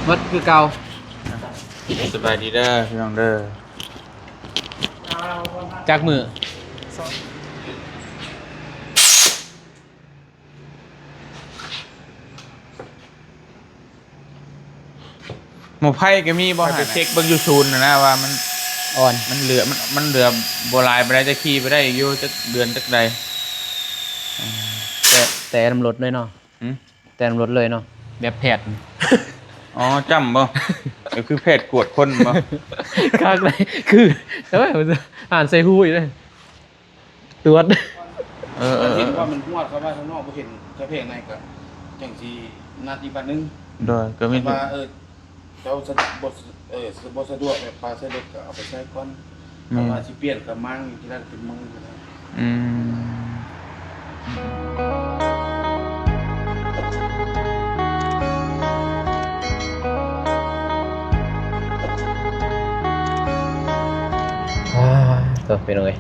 ໝົດຄືເກົ່າ. ສະບາຍດີເດີພີ່ນ້ອງເດີ. ຈັກມື້? ໝໍໄພກໍມີບໍ່? ຂ້ອຍໄປເຊັກເບິ່ງຢູ່ສູນນະ ວ່າມັນອ່ອນ ມັນເຫຼືອ ມັນ ມັນເຫຼືອບໍ່ຫຼາຍປານໃດ ຈະຂີ່ໄປໄດ້ອີກຢູ່ຈັກເດືອນຈັກໃດ. ແຕ່ ແຕ່ນຳລົດເລີຍເນາະ. ຫື? ແຕ່ນຳລົດເລີຍເນາະ ແບບແພດ. ອໍ ຈ້ຳບໍ່? ກໍຄືແພດກວດຄົນບໍ່? ຄັກເລີຍ ຄື ໂອ້ຍ ອ່ານໃສ່ຫູຢູ່ເດ້. ຕວດ ເອີ ເອີ ເອີ ເຫັນວ່າມັນຮວດເຂົ້າມາທາງນອກ ບໍ່ເຫັນກະແພງໃນ ກະຈັ່ງຊິນັດອີກບາດໜຶ່ງ. ໂດຍ ກໍມີ ວ່າ ເອີ ເຈົ້າສະ ບໍ່ ເອີ ບໍ່ສະດວກແບບປະໃສ່ລົດ ກໍເອົາໄປໃສ່ກ່ອນ. ແມ່ນ ຖ້າວ່າຊິປ່ຽນກໍມ້າງຢູ່ທີ່ລະເປັນມື້ກໍໄດ້. ອືມ ອ່າ ໂຕ ພີ່ນ້ອງເອີຍ.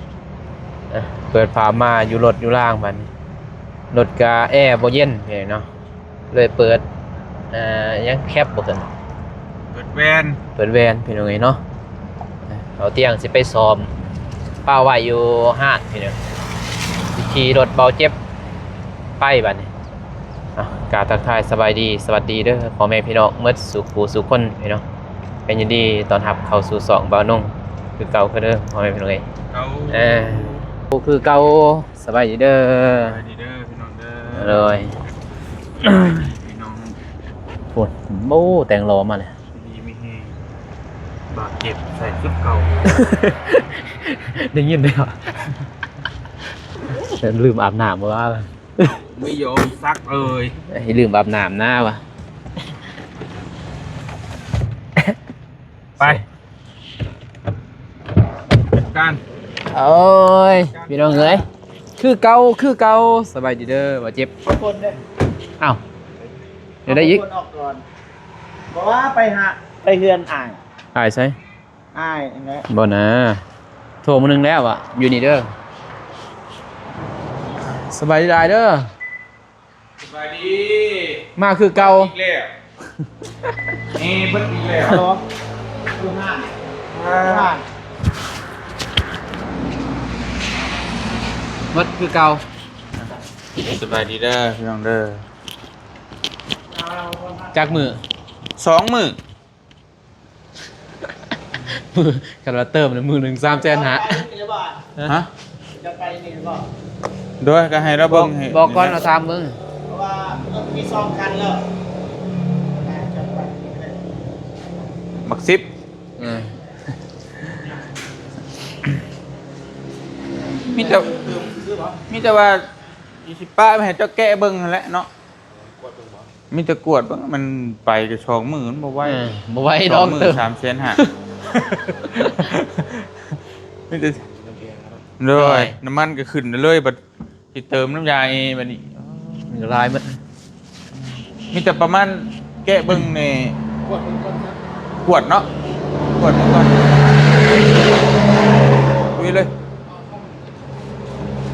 ອ່ະ ເປີດຝາມາຢູ່ລົດຢູ່ລາງບາດນີ້ ລົດກະແອບໍ່ເຢັນພີ່ນ້ອງເນາະ ເລີຍເປີດ ອ່າ ຫຍັງ ແຄັບບໍ່ເພິ່ນ ເປີດແວ່ນ ເປີດແວ່ນພີ່ນ້ອງເອີຍເນາະ. ເອົາຕຽງຊິໄປສ້ອມ ປະໄວ້ຢູ່ຮ້ານພີ່ນ້ອງ ຊິຂີ່ລົດເບົາເຈັບໄປບາດນີ້. ອ່ະ ກາບທັກທາຍສະບາຍດີ ສະຫວັດດີເດີ ພໍ່ແມ່ພີ່ນ້ອງໝົດສູ່ຜູ້ສູ່ຄົນພີ່ນ້ອງ. ກໍຍິນດີຕ້ອນຮັບເຂົ້າສູ່ຊ່ອງບ່າວນົງຄືເກົ່າຄືເດີ ພໍ່ແມ່ພີ່ນ້ອງເອີຍ. ເອີ ຄືເກົ່າ ສະບາຍດີເດີ ສະບາຍດີເດີພີ່ນ້ອງເດີ. ໂດຍ ພີ່ນ້ອງ ໂອ້ ໂອ້ ແຕ່ງຫຼໍ່ມາແລ້ວ ດີມີແຮງ ບາດເຈັບໃສ່ຊຸດເກົ່າ ໄດ້ຍິນແລ້ວ ລືມອາບນ້ຳບໍ່ວ່າ. ໄມ່ຍອມซักเลย ເຮີ້ຍ ລືມອາບນ້ຳນາວ່າ. ໄປ ຈັດການ. ໂອ້ຍ ພີ່ນ້ອງເອີຍ ຄືເກົ່າ ຄືເກົ່າ. ສະບາຍດີເດີ ບ່າວເຈັບ ຄົນເດ້. ອ້າວ ແນວໃດອີກ? ຄົນອອກກ່ອນ ເພາະວ່າໄປຫາ ໄປເຮືອນອ້າຍ. ອ້າຍໃສ? ອ້າຍນັ້ນແຫຼະ ບໍ່ນາ ໂທມື້ໜຶ່ງແລ້ວອະ ຢູ່ນີ້ເດີ. ສະບາຍດີຫຼາຍເດີ ສະບາຍດີ ມາຄືເກົ່າອີກແລ້ວ. ເອີ ເບິດອີກແລ້ວ ຮັລໂຫຼ ຢູ່ຮ້ານ ຢູ່ຮ້ານ ເບິດຄືເກົ່າ. ສະບາຍດີເດີພີ່ນ້ອງເດີ. ຈັກມື້? ສອງມື້. ມື້ ຄັນວ່າເຕີມມື້ໜຶ່ງສາມແສນຫ້າ. ຮະ? ຈະໄປນີ້ບໍ່? ໂດຍ ກໍໃຫ້ລາວເບິ່ງໃຫ້ ບອກກ່ອນ ເຮົາຖາມເບິ່ງ ເພາະວ່າລົດມີສອງຄັນແລ້ວ ຈະໄປນີ້ແຫຼະ ບັກສິບ. ເອີ ມີແຕ່ ມີແຕ່ວ່າຊິປະໄວ້ໃຫ້ເຈົ້າແກະເບິ່ງຫັ້ນແຫຼະເນາະ. ມີແຕ່ກວດເບິ່ງ ມັນໄປແຕ່ສອງມື້ ມັນບໍ່ໄວ ເອີ ບໍ່ໄວດອກ ສອງມື້ສາມແສນຫ້າ. ມີແຕ່ ໂດຍ ໂດຍ ນ້ຳມັນກໍຂຶ້ນເລີຍ ບັດຊິເຕີມນ້ຳຢາເອບັດນີ້ ມັນກໍຫຼາຍໝົດ. ມີແຕ່ປະມານແກະເບິ່ງນີ້ ກວດເບິ່ງກ່ອນ ກວດເນາະ ກວດເບິ່ງກ່ອນ ລຸຍເລີຍ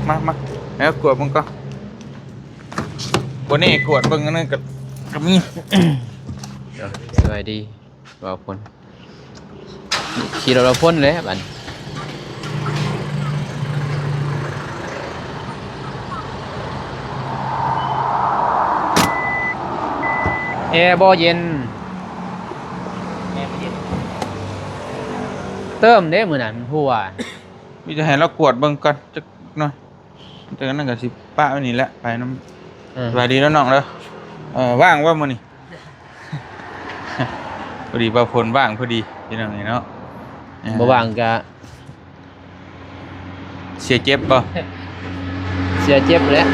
ມາ ມາ ໃຫ້ເຮົາກວດເບິ່ງກ່ອນ. ບໍ່ແນ່ ກວດເບິ່ງອັນນັ້ນກໍ ກໍມີ. ສະບາຍດີ ບ່າວພົນ ຂີ່ລົດບ່າວພົນແຫຼະບັດນີ້ ແອບໍ່ເຢັນ ແອບໍ່ເຢັນ ເຕີມເດ້ມື້ນັ້ນ ຫົວ ມີແຕ່ໃຫ້ລາວກວດເບິ່ງກ່ອນຈັກໜ່ອຍ. ຈາກນັ້ນກໍຊິປະໄວ້ນີ້ແຫຼະ ໄປນຳ. ເອີ ສະບາຍດີເດີນ້ອງເດີ. ເອີ ວ່າງບໍ່ມື້ນີ້? ພໍດີບ່າວພົນວ່າງພໍດີພີ່ນ້ອງເອີຍເນາະ. ເອີ ບໍ່ວ່າງກໍເສຍເຈັບບໍ່? ເສຍເຈັບແຫຼະ.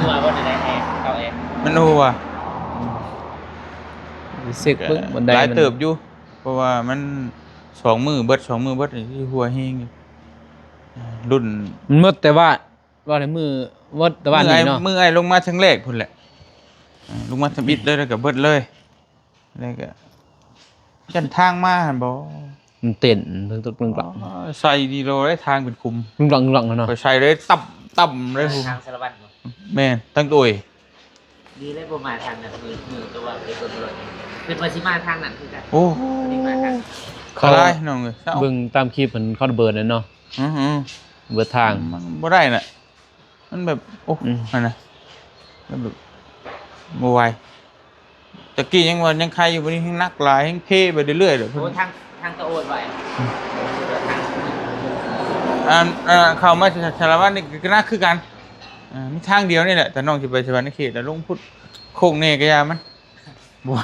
ຫົວບໍ່ໄດ້ແອ ເຂົ້າແອ ມັນຫົວ. ເຊັກເບິ່ງບັນໄດ ຫຼາຍເຕີບຢູ່ ເພາະວ່າມັນສອງມື້ເບິດ ສອງມື້ເບິດ ຊິຫົວແຮງຢູ່. ລຸ້ນ ມັນໝົດແຕ່ວ່າ ວ່າໃນມື້ ໝົດແຕ່ວ່ານີ້ເນາະ ມື້ອ້າຍ ມື້ອ້າຍລົງມາຄັ້ງແລກພຸ້ນແຫຼະ. ເອີ ລົງມາທຳອິດເລີຍ ແລ້ວກໍເບິດເລີຍ ແລ້ວກໍ ຢ້ານທາງມາຫັ້ນບໍ່ ມັນເຕັ້ນ ຕຶກໆ ໃສ່ດີໂລໄດ້ ທາງເປັນຂຸມ ຕຶກໆ ເນາະ ຂ້ອຍໃສ່ເລີຍ ຕັບ ຕ່ຳເລີຍ ທາງສາລະວັນບໍ່? ແມ່ນ ທາງໂຕຍ ດີແລ້ວບໍ່ມາທາງນັ້ນ ມື ມືຕົວາໄປເບິ່ງລົດ ຄິດວ່າຊິມາທາງນັ້ນຄືກັນ. ໂອ້ ນີ້ມາທາງ ອັນຕະລາຍນ້ອງເອີຍ. ເບິ່ງຕາມຄລິບເພິ່ນເຂົາເບີດນັ້ນເນາະ. ອື ເບີດທາງ ມັນບໍ່ໄດ້ນະ ມັນແບບ ໂອ້ ອືມ ຫັ້ນນະ ມັນແບບບໍ່ໄຫວ. ຕະກີ້ຍັງວ່າຍັງໄຄຢູ່ ບັດນີ້ແຮງໜັກຫຼາຍ ແຮງເພໄປເລື້ອຍໆເລີຍ. ໂອ້ ທາງ ທາງຕະໂອດໄວ ອືມ ທາງ ອັນ ເຂົ້າມາສາລະວັນນີ້ກໍໜັກຄືກັນ. ເອີ ມີທາງດຽວນີ້ແຫຼະ ຖ້ານ້ອງຊິໄປສະຫວັນນະເຂດ ແລ້ວລົງພຸດໂຄ້ງແດ່ກໍຢ່າມັນ ບໍ່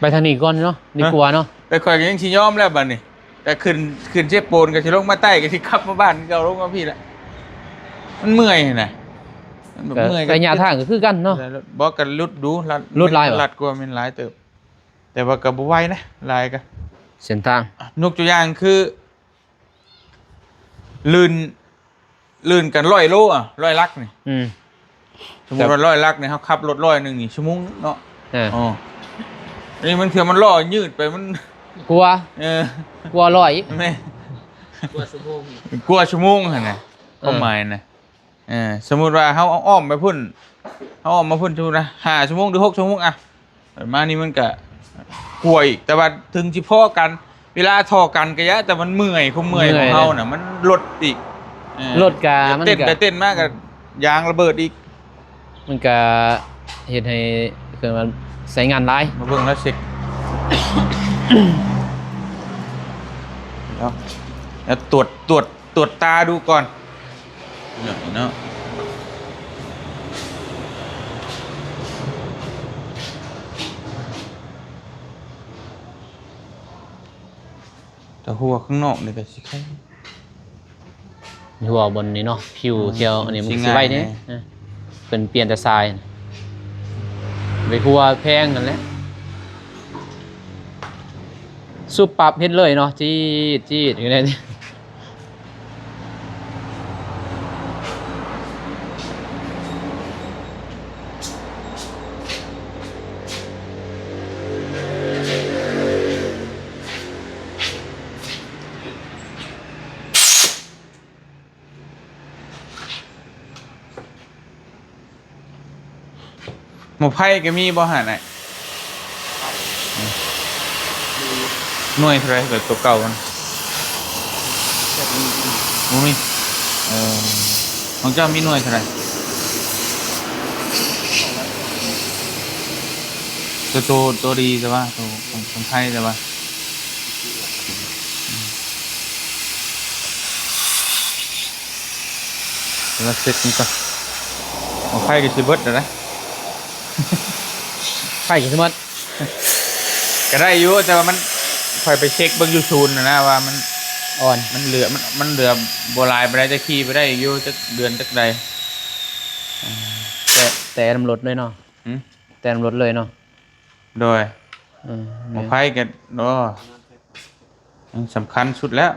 ໄປທາງນີ້ກ່ອນເນາະ ດີກວ່າເນາະ. ແຕ່ຂ້ອຍກໍຍັງຊິຍອມແລ້ວບັດນີ້ ແຕ່ຂຶ້ນ ຂຶ້ນເຊໂປນກໍຊິລົງມາໃຕ້ ກໍຊິກັບມາບ້ານເກົ່າ ລົງມາພີ້ລະ ມັນເມື່ອຍຫັ້ນນະ. ມັນແບບເມື່ອຍ ໄລຍະທາງກໍຄືກັນເນາະ. ບໍ່ ກໍຫຼຸດດູ ລັດ ຫຼຸດຫຼາຍບໍ່? ລັດກວ່າແມ່ນຫຼາຍເຕີບ ແຕ່ວ່າກໍບໍ່ໄວນະ ຫຼາຍກໍ ເສັ້ນທາງ ຍົກຕົວຢ່າງຄື ລື່ນ ລື່ນກັນຮ້ອຍໂລອະ ຮ້ອຍຫຼັກນີ້ ອືມ ສົມມຸດວ່າຮ້ອຍຫຼັກນີ້ ເຮົາຂັບລົດຮ້ອຍໜຶ່ງນີ້ ຊົ່ວໂມງໜຶ່ງເນາະ. ເອີ ອໍ ນີ້ມັນເທື່ອມັນລໍ້ຍືດໄປ ມັນກວ່າ ເອີ ກວ່າຮ້ອຍ ແມ່ນ ກວ່າຊົ່ວໂມງ ກວ່າຊົ່ວໂມງຫັ້ນນະ ເອີ ຄວາມໝາຍນະ. ເອີ ສົມມຸດວ່າເຮົາເອົາອ້ອມໄປພຸ້ນ ເຮົາອ້ອມມາພຸ້ນ ສົມມຸດນະ ຫ້າຊົ່ວໂມງ ຫຼື ຫົກຊົ່ວໂມງອະ ມານີ້ມັນກະກວ່າອີກ ແຕ່ວ່າເຖິງຊິພໍ້ກັນ ເວລາທໍ່ກັນກະຢ່າ ແຕ່ມັນເມື່ອຍ ຄວາມເມື່ອຍຂອງເຮົານະ ມັນລົດອີກ. ເອີ ລົດກະ ມັນເຕັ້ນໄປເຕັ້ນມາກະຢາງລະເບີດອີກ ມັນກະເຮັດໃຫ້ ເອີ້ນວ່າ ໃຊ້ງານຫຼາຍ. ມາເບິ່ງແລ້ວເຊັກ ເນາະ ແລ້ວຕວດ ຕວດ ຕວດຕາດູກ່ອນເນາະ. ແຕ່ຫົວຂ້າງນອກນີ້ກໍຊິໄຄ ຫົວບ່ອນນີ້ເນາະ ຜິວແຖວອັນນີ້ມັນຊິໄວເດ້. ເອີ ເພິ່ນປ່ຽນແຕ່ຊາຍ ໄປຫົວແພງຫັ້ນແຫຼະ ສຸບປັບເຮັດເລີຍເນາະ ຈີດ ຈີດຢູ່ໃນນີ້. ໝໍ້ໄຟກໍມີບໍ່ຫັ້ນນະ? ໜ່ວຍເທົ່າໃດ ແບບຕົວເກົ່າມັນ? ບໍ່ມີ. ເອີ ຂອງເຈົ້າມີໜ່ວຍເທົ່າໃດ? ຕົວ ຕົວ ຕົວດີແຕ່ວ່າ ຕົວຂອງ ຂອງໄທແຕ່ວ່າ ແຕ່ວ່າເຊັກມັນກໍ ໝໍ້ໄຟກໍຊິເບິດແລ້ວນະ. ໄຟກໍຊິໝົດ ກໍໄດ້ຢູ່ ແຕ່ວ່າມັນ ຂ້ອຍໄປເຊັກເບິ່ງຢູ່ສູນນະນະ ວ່າມັນອ່ອນ ມັນເຫຼືອ ມັນ ມັນເຫຼືອບໍ່ຫຼາຍປານໃດ ແຕ່ຂີ່ໄປໄດ້ຢູ່ ຈັກເດືອນຈັກໃດ. ແຕ່ ແຕ່ນຳລົດເລີຍເນາະ. ຫື? ແຕ່ນຳລົດເລີຍເນາະ. ໂດຍ ເອີ ໝໍ້ໄຟກໍ ໂອ້ ຍັງສຳຄັນສຸດແລ້ວ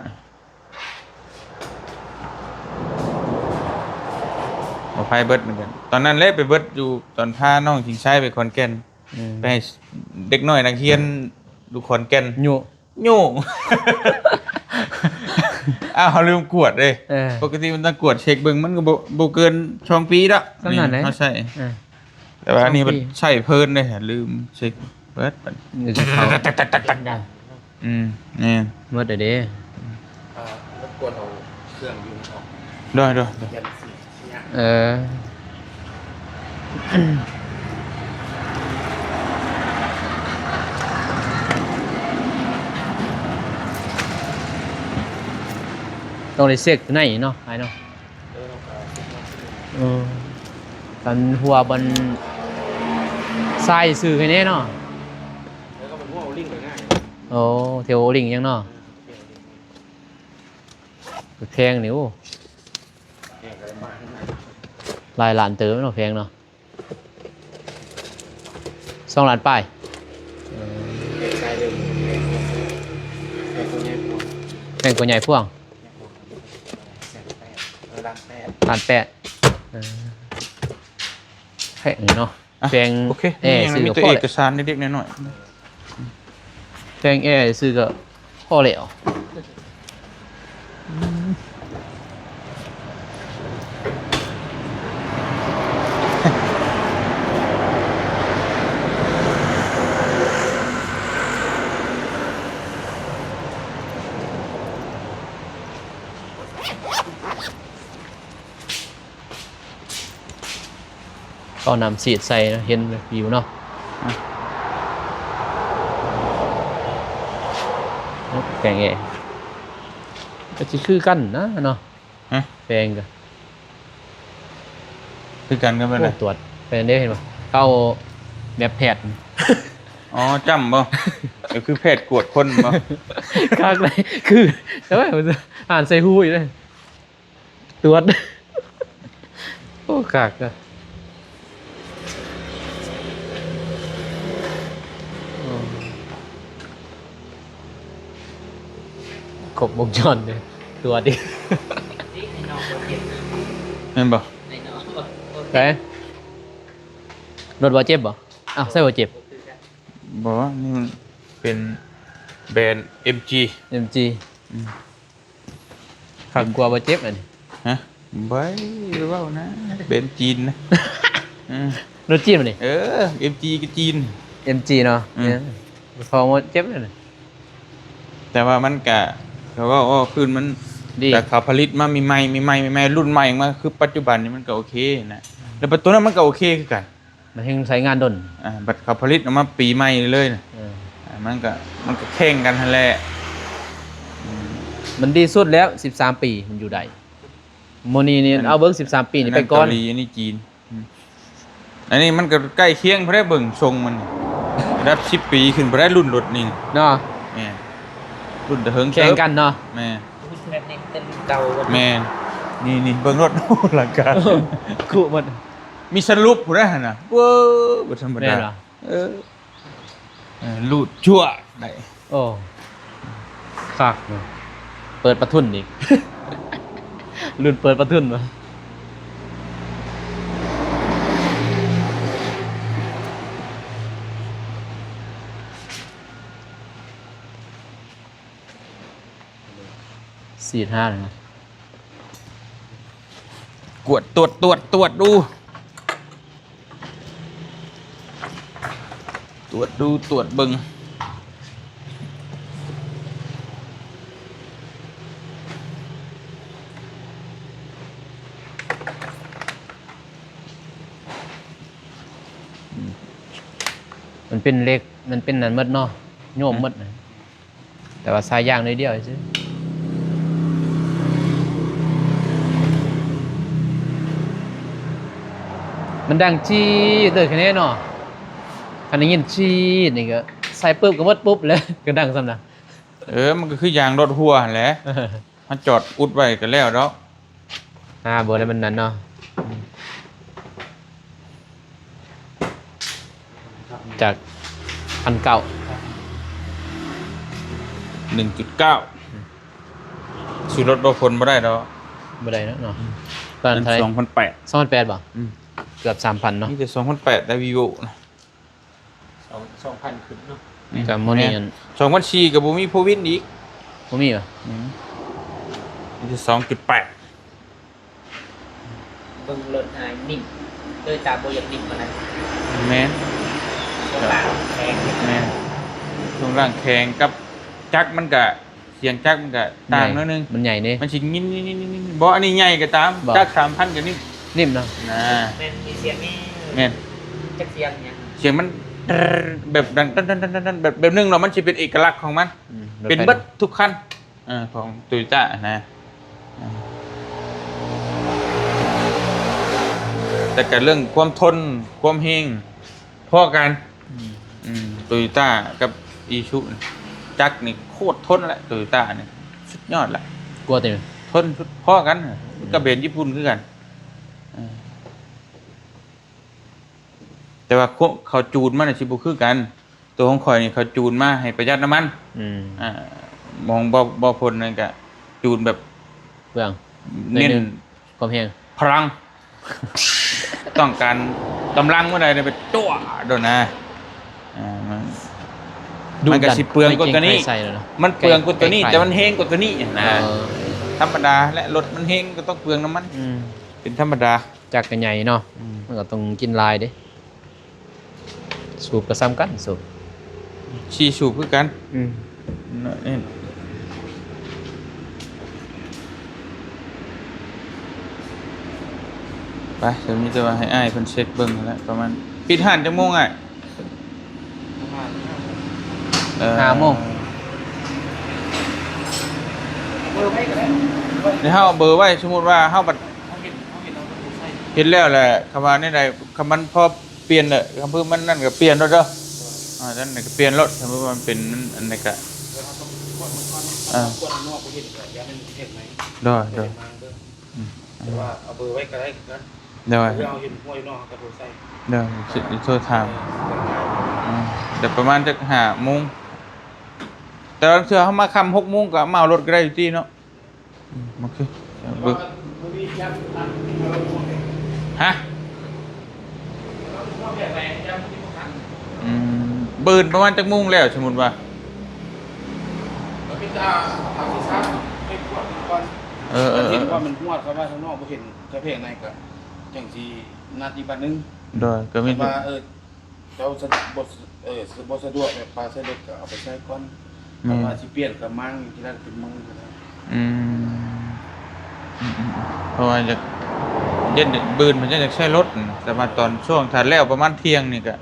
ໝໍ້ໄຟເບິດເໝືອນກັນ. ຕອນນັ້ນແຫຼະໄປເບິດຢູ່ ຕອນພານ້ອງຊິງໄຊໄປຂອນແກ່ນ ອືມ ໄປໃຫ້ເດັກນ້ອຍນັກຮຽນຢູ່ຂອນແກ່ນ ໂຍ ໂຍ ອ້າວ ເຮົາລືມກວດເດ້. ເອີ ປົກກະຕິມັນຕ້ອງກວດເຊັກເບິ່ງ ມັນກໍບໍ່ ບໍ່ເກີນສອງປີດອກ ສ່ຳນັ້ນແຫຼະ ເຮົາໃຊ້ ເອີ ແຕ່ວ່າອັນນີ້ມັນໃຊ້ເພີນເດ້ ລືມເຊັກເບິດບັດນີ້. ອືມ ແມ່ນ ໝົດແລ້ວເດ້. ອ່າ ລົບກວນເອົາເຄື່ອງຢູ່ນອກ. ໂດຍ ໂດຍ ໂດຍ. ເອີ ຕ້ອງໄດ້ເຊັກໃນເນາະ ອ້າຍເນາະ. ເອີ ເອີ ກັນຫົວບ່ອນຊາຍຊື່ໃຫ້ແດ່ເນາະ. ໂອ້ ແຖວໂອລິງຫຍັງເນາະ. ແພງນີ້ ໂອ້ ຫຼາຍລ້ານເຕີບເນາະ ແພງເນາະ. ສອງລ້ານປາຍ. ແພງກວ່າໃຫຍ່ພວງ. ລ້ານແປດ. ເອີ ແພງເນາະ. ອ່ະ ແພງ ໂອເຄ ແອ ມີຫຍັງ ຊື້ ມີແຕ່ເອກະສານເລັກໆນ້ອຍໆ. ແພງແອ ຊື້ກໍພໍແລ້ວ. ອືມ ອືມ ເອົານ້ຳສີດໃສ່ເນາະ ເຫັນວິວເນາະ. ອືມ ແປງແອ ກໍຊິຄືກັນນະເນາະ. ຮະ? ແປງກໍຄືກັນກັບແບບໃດ? ໂອ້ ຕວດແປງເດ້ ເຫັນບໍ່? ເອົາແບບແພດ. ອໍ ຈ້ຳບໍ່? ກໍຄືແພດກວດຄົນບໍ່? ຄັກເລີຍ ຄື ແຕ່ວ່າອ່ານໃສ່ຫູຢູ່ເດ້ ຕວດ. ໂອ້ ຄັກອະ. ຄົບວົງຈອນເດ້ ຕົວະຕິ ແມ່ນບໍ່? ໃສ? ລົດບໍ່ເຈັບບໍ່? ອ້າວ ໃສ່ບໍ່ເຈັບ? ບໍ່ ນີ້ມັນເປັນແບຣນ ເອັມຈີ ເອັມຈີ ອືມ. ຄັກກວ່າບໍ່ເຈັບອັນນີ້. ຮະ? ໄວ້ ເວົ້ານະ ແບຣນຈີນນະ. ເອີ ລົດຈີນບໍ່ນີ້? ເອີ ເອັມຈີກໍຈີນ ເອັມຈີເນາະ. ອືມ ເອີ ຂອງບໍ່ເຈັບເລີຍນະ. ແຕ່ວ່າມັນກະ ກໍເວົ້າ ເວົ້າຄືນມັນດີ ແຕ່ເຂົາຜະລິດມາໃໝ່ໆ ໃໝ່ໆ ໃໝ່ໆ ລຸ້ນໃໝ່ອອກມາ ຄືປັດຈຸບັນນີ້ມັນກໍໂອເຄນະ. ແລ້ວປັດໂຕນັ້ນມັນກໍໂອເຄຄືກັນ. ມັນແຮ່ງໃຊ້ງານດົນ. ອ່າ ບັດເຂົາຜະລິດອອກມາປີໃໝ່ເລີຍນະ. ເອີ ອ່າ ມັນກໍ ມັນກໍແຂ່ງກັນຫັ້ນແຫຼະ. ອືມ ມັນດີສຸດແລ້ວ ສິບສາມປີມັນຢູ່ໄດ້. ມື້ນີ້ນີ້ ອັນ ເອົາເບິ່ງ ສິບສາມປີນີ້ໄປກ່ອນ. ອັນນັ້ນເກົາຫຼີ ອັນນີ້ຈີນ. ອືມ ອັນນີ້ມັນກໍໃກ້ຄຽງພຸ້ນແຫຼະ ເບິ່ງຊົງມັນ ລະດັບສິບປີຂຶ້ນພຸ້ນແຫຼະ ລຸ້ນລົດນີ້ເນາະ. ແມ່ນ ລຸ້ນແຕ່ເຫິງເຕີບ ແຂ່ງກັນເນາະ. ແມ່ນ ແບບນີ້ເປັນເກົ່າ. ແມ່ນ ນີ້ໆ ເບິ່ງລົດ ໂອ້ ລັງກາ ເອີ ຄຸໝົດ. ມີສະຫຼຸບພຸ້ນນະຫັ້ນນະ ເວີ ບໍ່ທຳມະດາ. ແມ່ນບໍ່? ເອີ ເອີ ລູດຈົວະໄດ້. ໂອ້ ຄັກເນາະ ເປີດປະທຶນອີກ ລຸ້ນເປີດປະທຶນບໍ່? ສີດຫາເລີຍນະ ກວດ ຕວດ ຕວດ ຕວດດູ ຕວດດູ ຕວດເບິ່ງ. ອືມ ມັນເປັນເຫຼັກ ມັນເປັນນັ້ນໝົດເນາະ ໂຍມໝົດນະ. ແຕ່ວ່າສາຍຢາງໜ້ອຍດຽວຊື່ ມັນດັງຈີດເລີຍຄະແນນເນາະ. ຄັນໄດ້ຍິນຈີດນີ້ກໍໃສ່ປຶບກໍໝົດປຸບແລ້ວ ກໍດັງສ່ຳນັ້ນ. ເອີ ມັນກໍຄືຢາງລົດຮົ່ວຫັ້ນແຫຼະ ເຮົາຈອດອຸດໄວ້ກໍແລ້ວດອກ. ອ່າ ບໍ່ໄດ້ມັນນັ້ນເນາະ ຈາກພັນເກົ້າ ໜຶ່ງຈຸດເກົ້າ ອືມ ຊື້ລົດບໍ່ພົນບໍ່ໄດ້ດອກ. ບໍ່ໄດ້ເນາະ ເນາະ ອືມ ຕອນນັ້ນເທົ່າໃດ? ສອງພັນແປດ ສອງພັນແປດບໍ່? ອືມ ເກືອບສາມພັນເນາະ ມີແຕ່ສອງພັນແປດ ໄດ້ວີໂວນະ. ສອງ ສອງພັນຂຶ້ນເນາະ ອືມ ກໍມື້ນີ້ ແມ່ນ ສອງພັນສີ່ກໍບໍ່ມີໂຟວີນອີກ ບໍ່ມີຫວາ? ອືມ ມີແຕ່ສອງຈຸດແປດ. ເບິ່ງລົດຫາຍນິ້ມ ໂຕໂຍຕ້າບໍ່ຢາກນິ້ມປານໃດ. ແມ່ນ ຊ່ວງລ່າງແຂງ ແມ່ນ ຊ່ວງລ່າງແຂງກັບຈັກມັນກະ ສຽງຈັກມັນກະຕ່າງໜ້ອຍໜຶ່ງ ມັນໃຫຍ່ເດ້ ມັນຊິຍິນໆໆໆ ບໍ່ ອັນນີ້ໃຫຍ່ກໍຕາມ ບໍ່ ຈັກສາມພັນກໍນິ້ມ ນິ້ມເນາະ ນະ ແມ່ນມີສຽງນີ້ ແມ່ນ ຈັກສຽງຫຍັງ ສຽງມັນແບບດັງຕັນໆໆໆ ແບບ ແບບໜຶ່ງເນາະ ມັນຊິເປັນເອກະລັກຂອງມັນ ອືມ ເປັນເບິດທຸກຄັນ ເອີ ຂອງໂຕໂຍຕ້ານະ ເອີ ແຕ່ກໍເລື່ອງຄວາມທົນ ຄວາມແຮງ ພໍກັນ ອືມ ອືມ ໂຕໂຍຕ້າກັບອີຊູ ຈັກນີ້ໂຄດທົນແຫຼະ ໂຕໂຍຕ້ານີ້ສຸດຍອດແຫຼະ ກວ່າແຕ່ທົນສຸດ ພໍກັນ ອືມ ກັບແບຣນຍີ່ປຸ່ນຄືກັນ ເອີ ແຕ່ວ່າເຂົາ ເຂົາຈູນມານີ້ຊິບໍ່ຄືກັນ ໂຕຂອງຂ້ອຍນີ້ເຂົາຈູນມາໃຫ້ປະຢັດນ້ຳມັນ ອືມ ອ່າ ຂອງບໍ່ ບໍ່ພົນນັ້ນກະຈູນແບບເປືອງ ເນັ້ນ ຄວາມແຮງ ພະລັງ ຕ້ອງການກຳລັງມື້ໃດໄປຕົວະໂດນນະ ອ່າ ມັນ ມັນກໍຊິເປືອງກວ່າຕົວນີ້ ມັນເປືອງກວ່າຕົວນີ້ ແຕ່ມັນແຮງກວ່າຕົວນີ້ນະ ເອີ ທຳມະດາແຫຼະ ລົດມັນແຮງກໍຕ້ອງເປືອງນ້ຳມັນ ອືມ ເປັນທຳມະດາ ຈັກກໍໃຫຍ່ເນາະ ອືມ ມັນກໍຕ້ອງກິນຫຼາຍເດ້. ສູບກໍສ່ຳກັນ ສູບ ສີ່ສູບຄືກັນ ອືມ ນັ້ນເອງ. ໄປ ກໍມີແຕ່ວ່າໃຫ້ອ້າຍເພິ່ນເຊັກເບິ່ງຫັ້ນແຫຼະ ປະມານ ປິດຮ້ານຈັກໂມງອ້າຍ? ປະມານ ເອີ ຫ້າໂມງ ເອີ ໄດ້ ເຮົາເອົາເບີໄວ້ ສົມມຸດວ່າເຮົາບັດ ເຮົາເຮັດ ເຮົາເຮັດແລ້ວກໍໂທໃສ່ ເຮັດແລ້ວແຫຼະ ຄຳວ່າແນວໃດ ຄຳມັນພໍປ່ຽນແຫຼະ ຄຳເພິ່ນມັນນັ້ນກໍປ່ຽນໂລດເດີ ອ່າ ນັ້ນກໍປ່ຽນໂລດ ຖ້າວ່າມັນເປັນອັນໃດກໍ ເອີ ເຮົາຕ້ອງກວດມັນກ່ອນເນາະ ເອີ ກວດຂ້າງນອກບໍ່ເຫັນກໍຢ່າແມ່ນເຮັດໃໝ່ ໂດຍ ໂດຍ ເຮັດໃໝ່ເບິ່ງ ອືມ ແຕ່ວ່າເອົາເບີໄວ້ກໍໄດ້ຄືກັນ ໂດຍ ເຮົາເຫັນຫົວຢູ່ນອກເຮົາກໍໂທໃສ່ ໂດຍ ຊິໂທຖາມ ເອີ ອືມ ແຕ່ປະມານຈັກຫ້າໂມງ ແຕ່ລາງເທື່ອເຮົາມາຄ່ຳຫົກໂມງກໍມາເອົາລົດກໍໄດ້ຢູ່ຕິເນາະ ອືມ ໂອເຄ ເບິ່ງ ຮະ? ອືມ ບືນປະມານຈັກໂມງແລ້ວ ສົມມຸດວ່າ? ກໍມີແຕ່ເອົາທີ່ຊາດໄປກວດມັນກ່ອນ ເອີໆ ເຫັນວ່າມັນຮວດເຂົ້າມາທາງນອກ ບໍ່ເຫັນກະແພງໃນ ກໍຈັ່ງຊິນັດອີກບັດໜຶ່ງ ໂດຍ ກໍມີ ຄັນວ່າ ເອີ ເຈົ້າສະ ບໍ່ ເອີ ບໍ່ສະດວກແບບປາໃສ່ລົດກໍເອົາໄປໃສ່ກ່ອນ ແມ່ນ ຄັນວ່າຊິປ່ຽນກໍມ້າງຢູ່ທີ່ນັ້ນເປັນມື້ກໍໄດ້ ອືມ ອືມໆ ເພາະວ່າຢາກ ເຢັນບືນເພິ່ນຍັງຢາກໃຊ້ລົດ ແຕ່ວ່າຕອນຊ່ວງຖ້າແລ້ວປະມານທ່ຽງນີ້ກໍ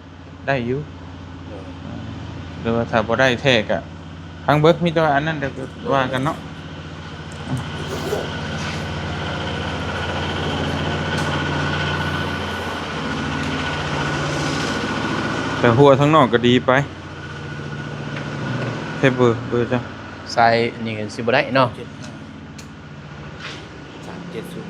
ໄດ້ຢູ່ ໂດຍ ຫຼືວ່າຖ້າບໍ່ໄດ້ແທ້ກໍ ຟັງເບິ່ງ ມີແຕ່ວ່າອັນນັ້ນ ດຽວວ່າກັນເນາະ ແຕ່ຫົວທາງນອກກໍດີໄປ ໃຊ້ເບີ ເບີເຈົ້າ ໃຊ້ອັນນີ້ກໍຊິບໍ່ໄດ້ເນາະ ສາມເຈັດສູນ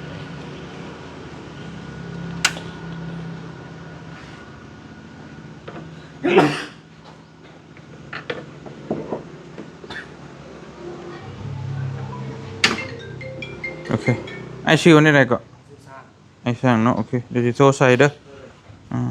ໂອເຄ ອ້າຍຊື່ວ່າແນວໃດເກາະ? ອ້າຍຊ່າງເນາະ ໂອເຄ ດຽວຊິໂທໃສ່ເດີ ອ່າ.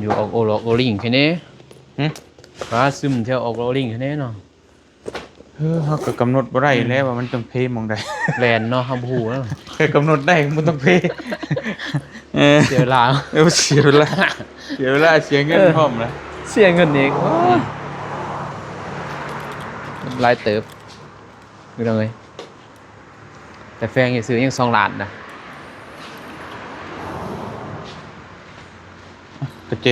ຢູ່ອອກໂອລອກໂອລິງແຄ່ນີ້ ຫຶ? ປາຊຶມແຖວອອກໂອລິງແຄ່ນີ້ເນາະ ເອີ ເຮົາກໍກຳນົດບໍ່ໄດ້ແລ້ວວ່າມັນຕ້ອງເພໝ່ອງໃດ ແລ່ນເນາະ ເຮົາບໍ່ຮູ້ເນາະ ແຕ່ກຳນົດໄດ້ມັນຕ້ອງເພ ເອີ ເສຍເວລາ ເອີ ເສຍເວລາ ເສຍເວລາ ເສຍເງິນ ເອີ ພ້ອມລະ ເສຍເງິນອີກ ໂອ້ຍ ອືມ ຫຼາຍເຕີບ ພີ່ນ້ອງເອີຍ ແຕ່ແຟງຊື່ໆຍັງສອງລ້ານນະ ກະເຈ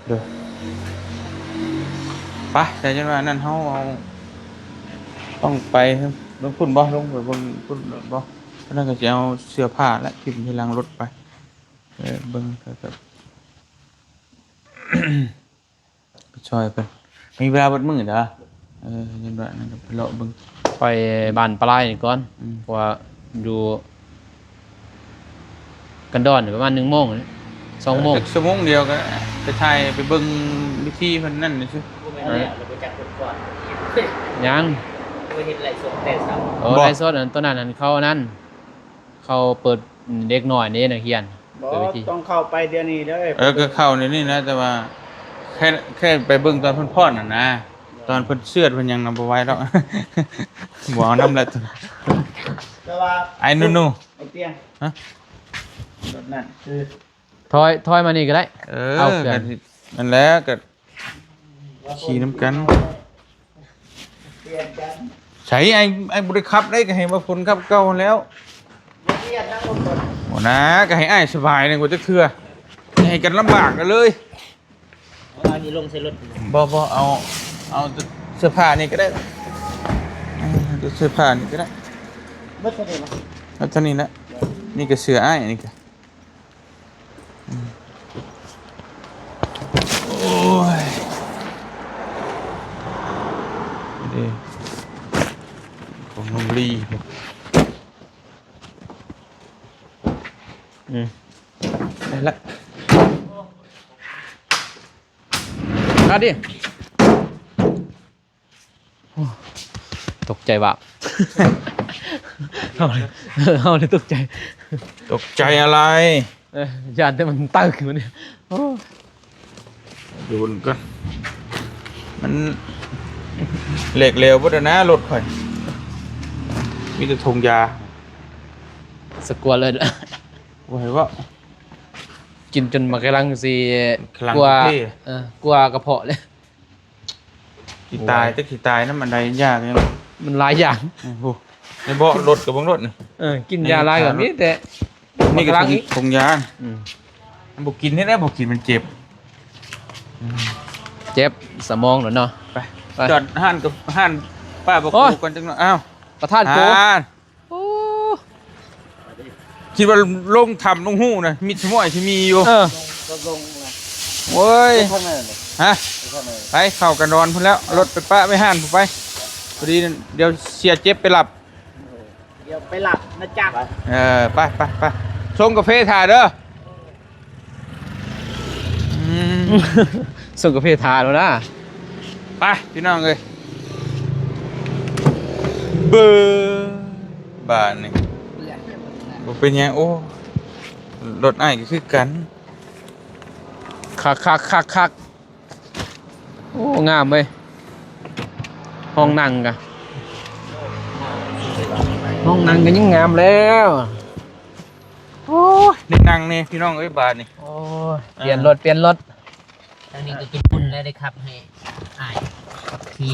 ໂດຍ ໄປ ແຕ່ຈັ່ງວ່ານັ້ນເຮົາເອົາ ຕ້ອງໄປເບິ່ງພຸ້ນບໍ່ ລົງໄປເບິ່ງພຸ້ນບໍ່ ອັນນັ້ນກໍຊິເອົາເສື້ອຜ້າແລະຖິ້ມຢູ່ຫຼັງລົດໄປ ເອີ ເບິ່ງ ໄປຊ່ອຍເພິ່ນ ມີເວລາເບິດມື້ເດີ ເອີ ເຫັນວ່ານັ້ນກໍໄປເລາະເບິ່ງ ໄປບ້ານປາລາຍນີ້ກ່ອນ ອືມ ເພາະວ່າຢູ່ ກັນດອນປະມານໜຶ່ງໂມງ ສອງໂມງ ເອີ ຈັກຊົ່ວໂມງດຽວກໍໄປຖ່າຍ ໄປເບິ່ງວິທີເພິ່ນນັ້ນຊື່ ບໍ່ແມ່ນແລ້ວ ແລ້ວບໍ່ຈັກເພິ່ນກ່ອນ ຍັງ ບໍ່ເຫັນໄລຟ໌ສົດແຕ່ເຊົ້າ ໂອ້ ບໍ່ ໄລຟ໌ສົດອັນ ຕົວນັ້ນຫັ້ນ ເຂົາອັນນັ້ນ ເຂົາເປີດເດັກນ້ອຍເດ້ ນັກຮຽນ ບໍ່ ເປີດເວທີ ຕ້ອງເຂົ້າໄປດຽວນີ້ເດີ ເອີ ກໍເຂົ້າດຽວນີ້ນະ ແຕ່ວ່າແຄ່ ແຄ່ໄປເບິ່ງຕອນເພິ່ນຟ້ອນຫັ້ນນະ ຕອນເພິ່ນເຊືອດເພິ່ນຫຍັງນະ ບໍ່ໄຫວດອກ ບໍ່ເອົານຳແລ້ວ ແຕ່ວ່າ ໄອ້ໜູໆ ໄອ້ຕຽງ ຮະ ລົດນັ້ນຄື ຖອຍ ຖອຍມານີ້ກໍໄດ້ ເອີ ເອົາເຄື່ອງ ກໍນັ້ນແຫຼະ ກໍຂີ່ນຳກັນ ປ່ຽນກັນ ໃສ ໄອ້ ໄອ້ບໍ່ໄດ້ຂັບໄດ້ ກໍໃຫ້ວ່າຝົນຂັບເກົ່າຫັ້ນແລ້ວ ບໍ່ນະ ກໍໃຫ້ອ້າຍສະບາຍໜຶ່ງກວ່າຈັກເທື່ອ ໃຫ້ກັນລຳບາກກັນເລີຍ ເອົາອັນນີ້ລົງໃສ່ລົດ ບໍ່ ບໍ່ ເອົາ ເອົາແຕ່ເສື້ອຜ້ານີ້ກໍໄດ້ ເອີ ແຕ່ເສື້ອຜ້ານີ້ກໍໄດ້ ເບິດເທົ່ານີ້ນະ ເບິດເທົ່ານີ້ນະ ນີ້ກໍເສື້ອອ້າຍ ອັນນີ້ກໍ ອືມ ໂອ້ຍ ເດ້ ຂອງນ້ອງລີ ອືມ ໄດ້ລະ ມາດິ ໂອ້ ຕົກໃຈວ່າ ເຮົາ ເຮົາເລີຍຕົກໃຈ ຕົກໃຈອະໄລ? ເອີ ຢ້ານແຕ່ມັນຕຶກຢູ່ນີ້ ໂອ້ ໂດນກ່ອນ ມັນແຫຼກແຫຼວເບິດແລ້ວນະ ລົດຂ້ອຍ ມີແຕ່ຖົງຢາ. ສະກວດເລີຍ ບໍ່ໃຫ້ເວົ້າ ກິນຈົນໝາກກະລັງຊິ ໝາກກະລັງ ກວ່າ ເພ ເອີ ກວ່າກະເພາະເລີຍ. ຊິຕາຍ ໂອ້ຍ ຈັກຊິຕາຍນຳອັນໃດ ຢາກຫຍັງ ມັນຫຼາຍຢ່າງ. ໂອ້ໂຫ ໃນເບາະລົດກໍເບິ່ງໂລດນີ້ ເອີ ກິນຢາຫຼາຍກໍມີແຕ່ ນີ້ກໍ ໝາກກະລັງອີກ ຖົງ ຖົງຢາ ອືມ ມັນບໍ່ກິນເຮັດໃດ ບໍ່ກິນມັນເຈັບ ອືມ ເຈັບສະໝອງແລ້ວເນາະ. ໄປ ໄປ ຈອດຮ້ານກັບຮ້ານປ້າບໍ່ ໂອ້ຍ ໂກກ່ອນຈັກໜ້ອຍ. ອ້າວ ປະທານໂກ ໂອ້ ຄິດວ່າລົງຖ້ຳລົງຮູນະ ມິດສະມ້ອຍຊິມີຢູ່. ເອີ ໂອ້ຍ ໄປທາງໃນ ຮະ ໄປທາງໃນ ໄປເຂົ້າກັນນອນພຸ້ນແລ້ວ ລົດໄປປະໄວ້ຮ້ານພຸ້ນໄປ. ພໍດີດຽວເສຍເຈັບໄປລັບ ດຽວໄປລັບນະຈັກ. ເອີ ໄປ ໄປ ໄປ ຊົງກາເຟຖ້າເດີ. ອືມ ຊົງກາເຟຖ້າແລ້ວນະ. ໄປພີ່ນ້ອງເອີຍ ເບີ ບາດນີ້ບໍ່ເປັນຫຍັງ. ໂອ້ ລົດອ້າຍກໍຄືກັນ ຄັກໆໆໆ. ໂອ້ ງາມເວີຍ ຫ້ອງນັ່ງກະ ຫ້ອງນັ່ງກະຍິ່ງງາມແລ້ວ. ໂອ້ຍ ໄດ້ນັ່ງແດ່ພີ່ນ້ອງເອີຍ ບາດນີ້. ໂອ້ຍ ປ່ຽນລົດ ປ່ຽນລົດ. ທາງນີ້ກໍເປັນບຸນແລ້ວໄດ້ຂັບໃຫ້ອ້າຍຂັບຂີ່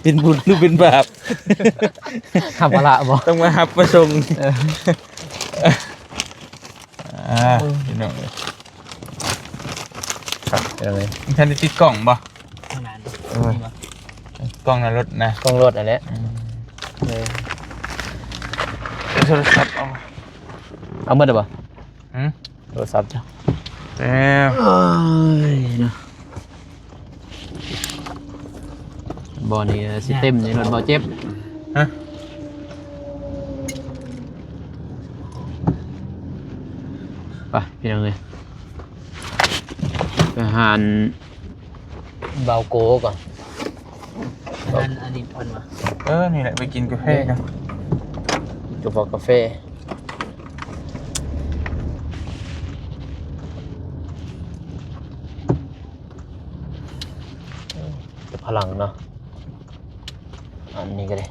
ເປັນບຸນຫຼືເປັນບາບ? ຮັບພາລະບໍ່? ຕ້ອງມາຮັບມາສົ່ງ. ເອີ ອ່າ ພີ່ນ້ອງເອີຍ ຄັກເລີຍ. ມັນທັນໄດ້ຕິດກ້ອງບໍ່? ຂ້າງໜ້າ ເອີ ນີ້ບໍ່? ກ້ອງໜ້າລົດນະ ກ້ອງລົດຫັ້ນແຫຼະ. ອືມ ເອີ ໂທລະສັບເອົາ ເອົາໝົດແລ້ວບໍ່? ຫື ໂທລະສັບເຈົ້າ. ແລ້ວ ໂອ້ຍເນາະ ບ່ອນນີ້ຊິເຕັມນີ້ ລົດບໍ່ເຈັບ. ຮະ ໄປພີ່ນ້ອງເອີຍ ໄປຮ້ານບ່າວໂກກ່ອນ. ອັນ ອັນນີ້ເພິ່ນວ່າ ເອີ ນີ້ແຫຼະ ໄປກິນກາແຟກັນ ກິນກາແຟ ກາແຟ ພະລັງເນາະ. ອັນນີ້ກໍໄດ້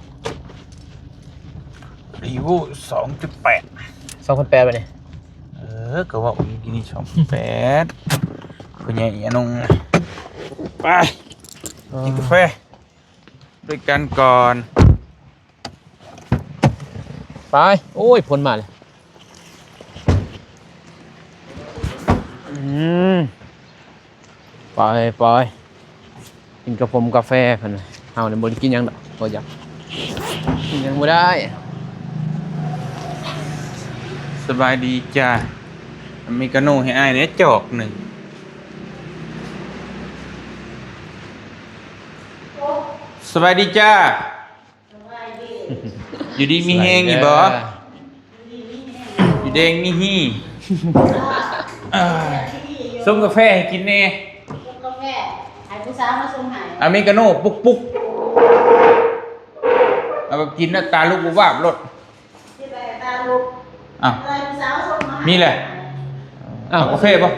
ຣີໂວ ສອງຈຸດແປດ ສອງພັນແປດ ບາດນີ້. ເອີ ກໍເວົ້າເມື່ອກີ້ນີ້ ສອງພັນແປດ ຜູ້ໃຫຍ່ອານົງ. ໄປ ເອີ ກິນກາແຟດ້ວຍກັນກ່ອນ. ໄປ ໂອ້ຍ ຝົນມາແລ້ວ. ອືມ ໄປ ໄປ ກິນກາຟົງກາແຟເພິ່ນ. ເຮົານີ້ບໍ່ໄດ້ກິນຫຍັງດອກ ບໍ່ຢາກ ກິນຫຍັງບໍ່ໄດ້. ສະບາຍດີຈ້າ ອາເມກາໂນໃຫ້ອ້າຍແດ່ຈອກໜຶ່ງ. ສະບາຍດີຈ້າ. ຢູ່ດີມີແຮງຢູ່ບໍ່? ຢູ່ແດງມີຮີ່. ເອີ ຊົງກາແຟໃຫ້ກິນແດ່. ຊົງກາແຟ ໃຫ້ຜູ້ສາວມາຊົງໃຫ້. ອາເມກາໂນປຸກໆ ເອົາແບບກິນແລ້ວຕາລຸກວາບໆໂລດ. ກິນແລ້ວຕາລຸກ. ອ້າວ ໃຫ້ຜູ້ສາວຊົງມາໃຫ້. ມີແຫຼະ. ເອົາກາເຟບໍ່?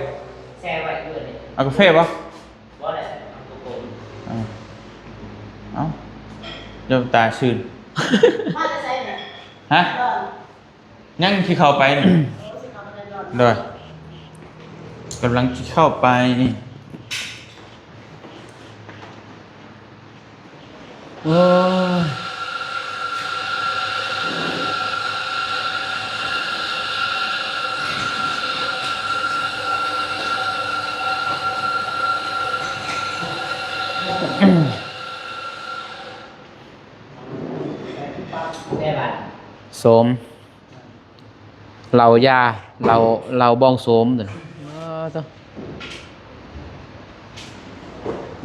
ແຊ່ໄວ້ເພື່ອນີ້. ເອົາກາເຟບໍ່? ບໍ່ແຫຼະ ເອົາຕົວໂກງ. ເອົາ ເອົາ ເຈົ້າຕາຊື່ນ. ມາແຕ່ໃສນີ້? ຮະ? ຍັງຊິເຂົ້າໄປນີ້. ໂດຍ ກຳລັງຊິເຂົ້າໄປ. ໂອ້ຍ ໂສມ. ເຫຼົ້າຢາ ເຫຼົ້າ ເຫຼົ້າບອງໂສມ. ເອີ ໂທ້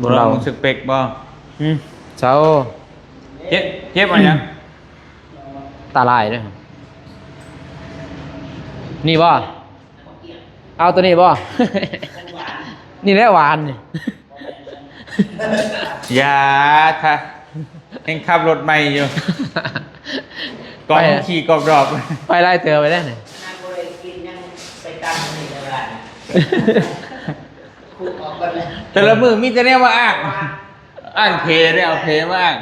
ບໍ່ລອງເບິ່ງສະເປັກບໍ່? ຫື ເຊົາ. ເຈັບ ເຈັບອັນຫຍັງ? ຕາລາຍເດ້. ນີ້ບໍ່? ເອົາໂຕນີ້ບໍ່? ນີ້ແຫຼະຫວານນີ້. ຢ່າ ຖ້າຍັງຂັບລົດໃໝ່ຢູ່ ກອງ ໄປ ຂີ່ກອກດອກ ໄປຫຼາຍເຕີບໄປແລ້ວນີ້. ແຕ່ລະມື້ມີແຕ່ແນວມາອ້າງ ອ້າງເພເດ້ ເອົາເພມາອ້າງ.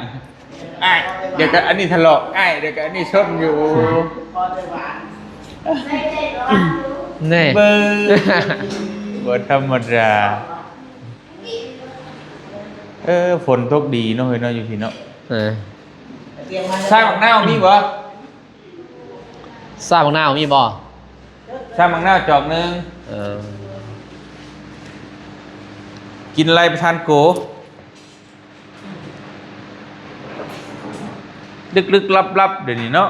ອ້າຍ ດຽວກໍອັນນີ້ທະເລາະ ອ້າຍ ດຽວກໍອັນນີ້ຊົນຢູ່. ພໍແຕ່ຫວານ ແນ່ ເບິ່ງ ບໍ່ທຳມະດາ. ເອີ ຝົນຕົກດີເນາະ ເຮີຍເນາະ ຢູ່ພີ້ເນາະ. ເອີ ຊາບັກນາວມີບໍ່? ຊາບັກນາວມີບໍ່? ຊາບັກນາວຈອກໜຶ່ງ. ເອີ ກິນໄລ່ປະທານໂກ ລຶກໆລັບໆ ດຽວນີ້ເນາະ.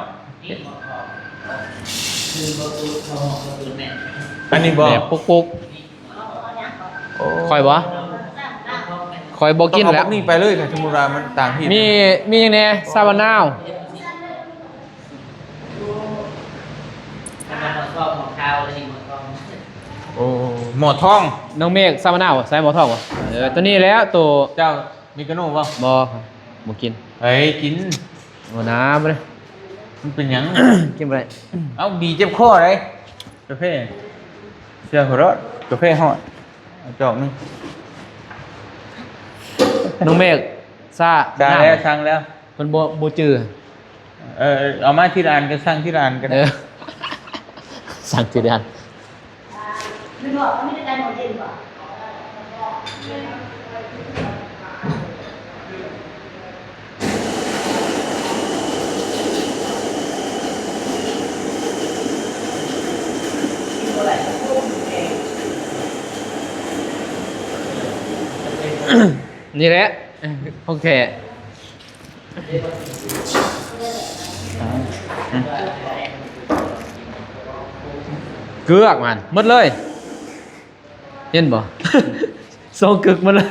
ອັນນີ້ບໍ່? ແບບປຸກໆ. ໂອ້ ຂ້ອຍບໍ່? ຂ້ອຍບໍ່ກິນແລ້ວ. ເອົາບັກນີ້ໄປເລີຍ ຖ້າສົມມຸດວ່າມັນຕ່າງທີ່. ມີ ມີຫຍັງແດ່? ຊາບັກນາວ. ໂອ້ ໝໍ້ທອງ. ນ້ອງເມກ ຊາບັກນາວ ໃສ່ໝໍ້ທອງບໍ່? ເອີ ໂຕນີ້ແຫຼະ ໂຕ. ເຈົ້າ ເມກາໂນບໍ່? ບໍ່ ບໍ່ກິນ. ເອີຍ ກິນ. ບໍ່ນາ ບໍ່ໄດ້. ມັນເປັນຫຍັງ? ກິນບໍ່ໄດ້. ເອົ້າ ບີເຈັບຄໍເດ້. ກາເຟ ເຊື່ອຂ້ອຍໂລດ ກາເຟຮ້ອນ. ເອົາຈອກໜຶ່ງ. ນ້ອງເມກ ຊາ ຊາແລ້ວ ຊາແລ້ວ. ເພິ່ນບໍ່ ບໍ່ຈື່. ເອີ ເອົາມາທີລະອັນ ກໍສັ່ງທີລະອັນກໍໄດ້. ເອີ ສັ່ງທີລະອັນ. ນີ້ແຫຼະ ຂອງແທ້. ເກືອກມັນໝົດເລີຍ ເຫັນບໍ່? ສອງກຶກໝົດເລີຍ.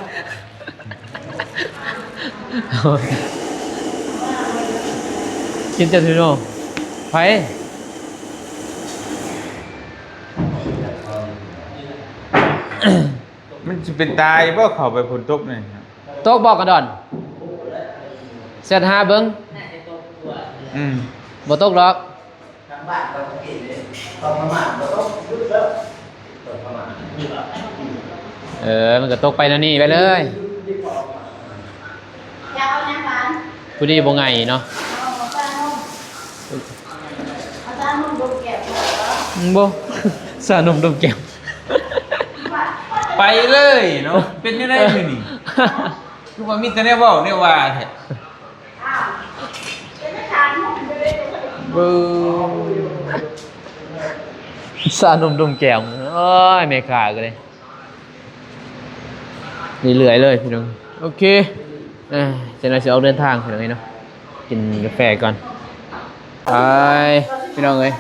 ກິນຈາກທີ່ໂນ ໃຜ? ມັນຊິເປັນຕາຍບໍ່ ເຂົ້າໄປຝົນຕົກນີ້? ຕົກບໍ່ກະດອນ? ແຊັດຫາເບິ່ງ. ອືມ ບໍ່ຕົກດອກ. ເອີ ມັນກະຕົກໄປແນວນີ້ໄປເລີຍ. ຜູ້ນີ້ບໍ່ໄຫງ່ເນາະ. ບໍ່ ຊານົມດົມແກ້ມ. ໄປເລີຍເນາະ. ເປັນແນວໃດມື້ນີ້? ຄືວ່າມີແຕ່ແນວເວົ້າແນວວ່າແທ້. ເບິ່ງ ຊານົມດົມແກ້ມ. ໂອ້ຍ ແມ່ຄ້າກໍໄດ້ ເລື້ອຍໆເລີຍພີ່ນ້ອງ. ໂອເຄ ເອີ ຈັ່ງໃດຊິອອກເດີນທາງພີ່ນ້ອງເອີຍເນາະ. ກິນກາແຟກ່ອນ ໄປພີ່ນ້ອງເອີຍ.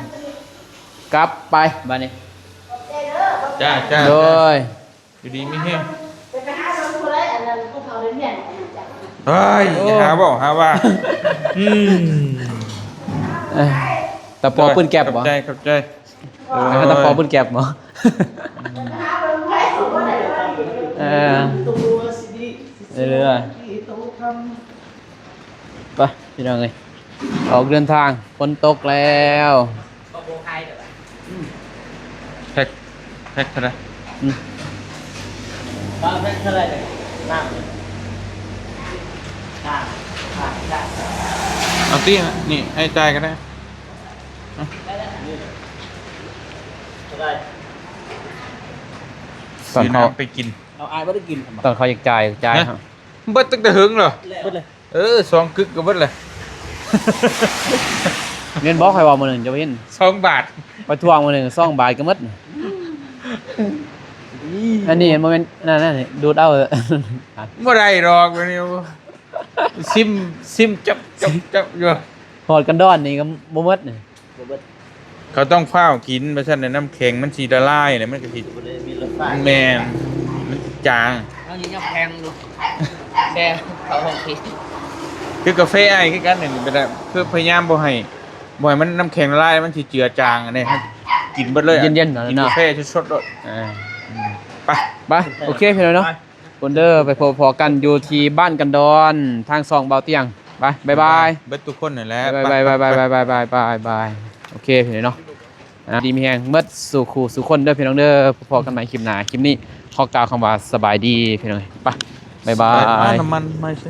ກັບໄປບາດນີ້. ຈ້າ ຈ້າ ໂດຍ. ຢູ່ດີມີແຮງ. ເຮີ້ຍ ຢ່າຫາເວົ້າຫາວ່າ. ອືມ ຕາປໍປືນແກັບບໍ່? ຂອບໃຈ ຂອບໃຈ. ຕາປໍປືນແກັບບໍ່? ເອີ ເລື້ອຍໆ ໄປພີ່ນ້ອງເອີຍ ອອກເດີນທາງ. ຝົນຕົກແລ້ວ. ແພັກ ແພັກເທົ່າໃດ? ອືມ ແພັກເທົ່າໃດ? ນ້ຳ ເອົາຕິ ນີ້ ໃຫ້ຈ່າຍກໍໄດ້. ຕອນເຂົາໄປກິນ ເອົາ ອ້າຍບໍ່ໄດ້ກິນ ຕອນເຂົາຢາກຈ່າຍ ຈ່າຍ. ເບິດຕັ້ງແຕ່ເຫິງແລ້ວ. ເບິດເລີຍ. ເອີ ສອງກຶກກໍເບິດແຫຼະ. ແມ່ນບໍ່? ຂ້ອຍເວົ້າມື້ນັ້ນ ເຈົ້າເຫັນ ສອງບາດ ຂ້ອຍທວງມື້ໜຶ່ງ ສອງບາດກໍໝົດ. ອັນນີ້ບໍ່ແມ່ນ ນັ້ນ ນັ້ນ ດູດເອົາ. ບໍ່ໄດ້ດອກ ອັນນີ້ ຊິມ ຊິມຈັບ ຈັບ ຈັບຢູ່. ຮອດກັນດອນນີ້ກໍບໍ່ໝົດ. ບໍ່ເບິດ. ເຂົາຕ້ອງຟ້າວກິນ ບໍ່ຊັ້ນນ້ຳແຂງມັນຊິລະລາຍ ແລ້ວມັນກໍຊິ ບໍ່ໄດ້ມີລົດຊາດ. ແມ່ນ ມັນຈາງ. ເຮົານີ້ຍັງແພງຢູ່ ແຊເຂົ້າຫ້ອງກິນ. ຄືກາເຟອ້າຍຄືກັນນີ້ ເວລາ ຄືພະຍາຍາມບໍ່ໃຫ້ ບໍ່ໃຫ້ມັນນ້ຳແຂງລະລາຍ ມັນຊິເຈືອຈາງ. ອັນນີ້ ເຮົາກິນເບິດເລີຍ ເຢັນໆ ກິນກາເຟສົດໆໂລດ. ເອີ ອືມ ໄປ ໄປ ໂອເຄ ພີ່ນ້ອງເນາະ. ພຸ້ນເດີ ໄປພົບພໍ້ກັນຢູ່ທີ່ບ້ານກັນດອນ ທາງຊ່ອງເບົາຕຽງ. ໄປ ບາຍບາຍ ເບິດທຸກຄົນນັ້ນແຫຼະ. ບາຍບາຍ ບາຍບາຍ ບາຍບາຍ ບາຍບາຍ. ໂອເຄ ພີ່ນ້ອງເນາະ ອ່າ ດີມີແຮງໝົດສູ່ຄູ່ສູ່ຄົນເດີ ພີ່ນ້ອງເດີ. ພໍ້ກັນໃໝ່ຄລິບໜ້າ ຄລິບນີ້ຂໍກ່າວຄຳວ່າສະບາຍດີ ພີ່ນ້ອງ. ໄປ ບາຍບາຍ. ມານ້ຳມັນໃໝ່ຊິ.